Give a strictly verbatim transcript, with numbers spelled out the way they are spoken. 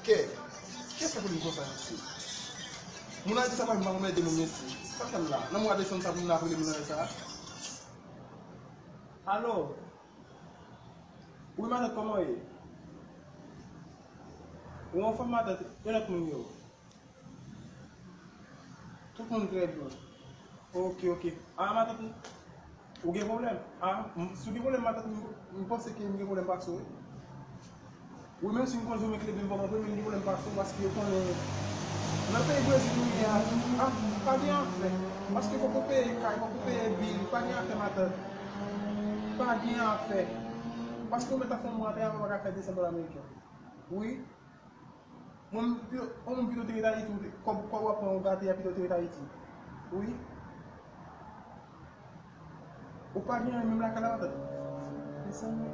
Kè, kiyès k ap rele m konsa, mesye? Moun nan di sa pa m pa konn ede moun, mesye. Sa k fè m la? Nan mwa desanm sa, moun nan ap rele moun nan sa? Alo? Wi, matant, kòman w ye? Ou anfòm, matant? E lòt moun yo? Tout moun trè byen. Ok, ok. A, matant, ou gen pwoblèm? A, m- si w gen pwoblèm, matant, m- m panse ke m gen pwoblèm pase w, wi. Wi, menm si m konn jwe men klebe m pa konprann, men m gen pwoblèm pase w, paske yo konnen nan peyi Brezil nou ye a, a, pa gen afè. Paske fòk ou peye kay, fòk ou peye bil, pa gen afè, matant. Pa gen afè. Paske ou mèt ap fè yon mwa atè a, ou pa ka fè de san dola ameriken. Wi. Mwen, m pito- ou menm pito te ret Ayiti, ou te- kòb, kòb w ap pran, ou gate a, pito te ret Ayiti. Wi. Ou pa gen anyen menm lakay la, matant? Mezanmi,